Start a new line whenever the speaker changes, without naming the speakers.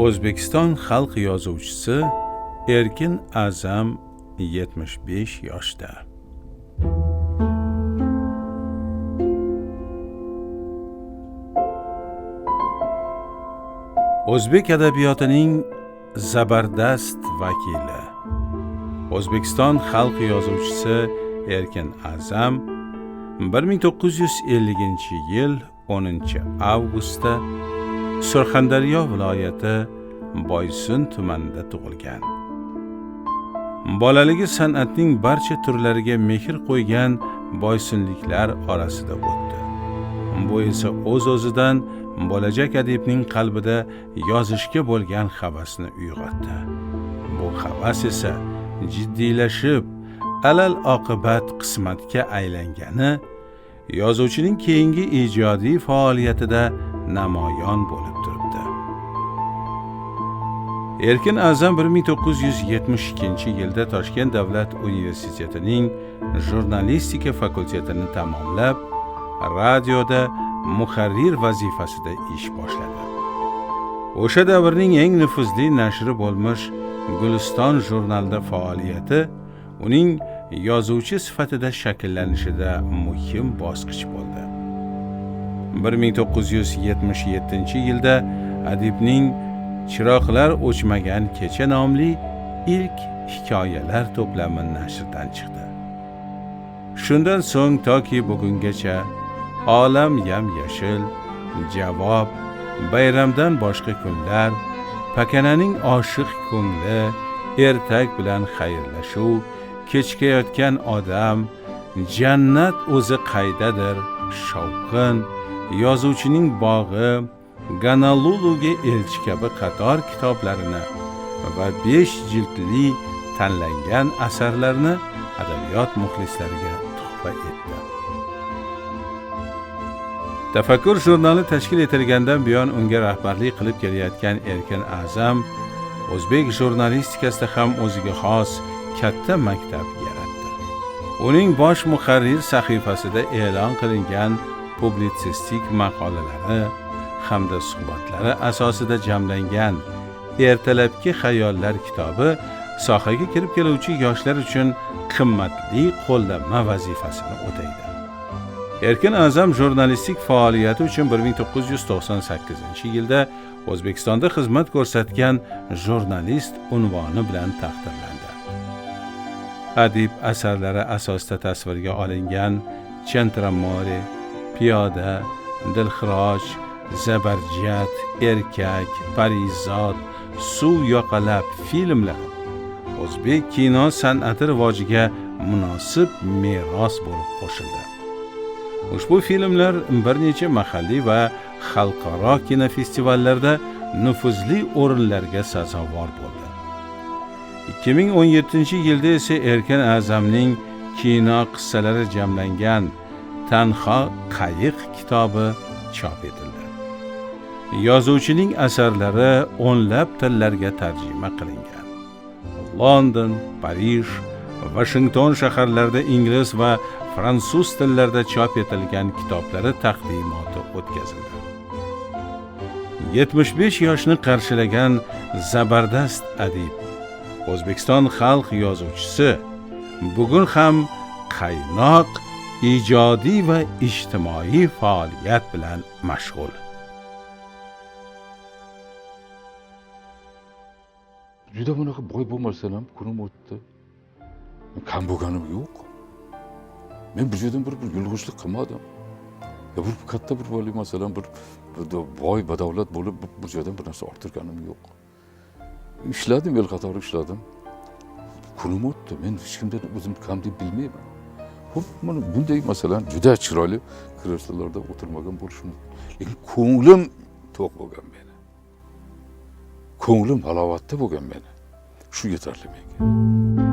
O'zbekiston xalq yozuvchisi Erkin A'zam 75 yoshda. O'zbek adabiyotining zabardast vakili, O'zbekiston xalq yozuvchisi Erkin A'zam 1950-yil 10-avgustda Surxondaryo viloyati Boysun tumanida tug'ilgan. Bolaligi san'atning barcha turlariga mehr qo'ygan boysunliklar orasida o'tdi. Bu esa o'z-o'zidan bo'lajak adibning qalbida yozishga bo'lgan havasni uyg'otdi. Bu havas esa jiddiylashib, alal oqibat qismatga aylangani yozuvchining keyingi ijodiy faoliyatida namoyon bo'lib turibdi. Erkin A'zam 1972-yilda Toshkent Davlat universitetining jurnalistika fakultetini tamomlab, radioda muharrir vazifasida ish boshladi. O'sha davrning eng nufuzli nashri bo'lmish Guliston jurnalida faoliyati uning yozuvchi sifatida shakllanishida muhim bosqich bo'ldi. 1977-yilda adibning Chiroqlar o'chmagan kecha nomli ilk hikoyalar to'plami nashrdan chiqdi. Shundan so'ng toki bugungacha Olam yam yashil, Javob, Bayramdan boshqa kunlar, Pakananing oshiq ko'ngli, Ertak bilan xayrlashuv, Kechikayotgan odam, Jannat o'zi qaydadir, Shovqin, Yozuvchining bog'i, Ganaluluga elchi kabi qator kitoblarini va 5 jildli tanlangan asarlarni adabiyot muxlislariga tuhfa etdi. Tafakkur jurnali tashkil etilgandan buyon unga rahbarlik qilib kelayotgan Erkin A'zam o'zbek jurnalistikasida ham o'ziga xos katta maktab yaratdi. Uning bosh muharrir sahifasida e'lon qilingan publitsistik maqolalari hamda suhbatlari asosida jamlangan Ertalabki xayollar kitobi sohaga kirib keluvchi yoshlar uchun qimmatli qo'llanma vazifasini o'taydi. Erkin A'zam jurnalistik faoliyati uchun 1998-yilda O'zbekistonda xizmat ko'rsatgan jurnalist unvoni bilan taqdirlandi. Adib asarlari asosida tasvirga olingan Chentramore, Piyoda, Dilxiroj, Zabarjat, Erkak, Parizod, Suv yoqalab filmlari o'zbek kino san'ati rivojiga munosib meros bo'lib qo'shildi. Ushbu filmlar bir necha mahalliy va xalqaro kinofestivallarda nufuzli o'rinlarga sazovor bo'ldi. 2017-yilda esa Erkin A'zamning kino qissalari jamlangan Tanho qayiq kitobi chop etildi. Yozuvchining asarlari o'nlab tillarga tarjima qilingan. London, Parij, Washington shaharlarida ingliz va fransuz tillarida chop etilgan kitoblari taqdimoti o'tkazildi. 75 yoshni qarshilagan zabardast adib, O'zbekiston xalq yozuvchisi bugun ham qaynoq ijodiy va ijtimoiy faoliyat bilan mashg'ul.
Juda bunaqa boy bo'lmasam ham kunim o'tdi. Kam bo'lganim yo'q. Men bir joydan bir yulg'ishlik qilmadim. Ya bir katta bir boylik, masalan, bir boy badavlat bo'lib bir joydan bir narsa orttirganim yo'q. Ishladim, el qatori ishladim. Kunim o'tdi. Men hech kimdan o'zim kam deb bilmayman. Xo'p, mana bunday masalan juda chiroyli kreslolarda o'tirmagan bo'lishim mumkin. Lekin ko'nglim to'q bo'lgan meni. Ko'nglim halovatda bo'lgan meni. Shu yetarli menga.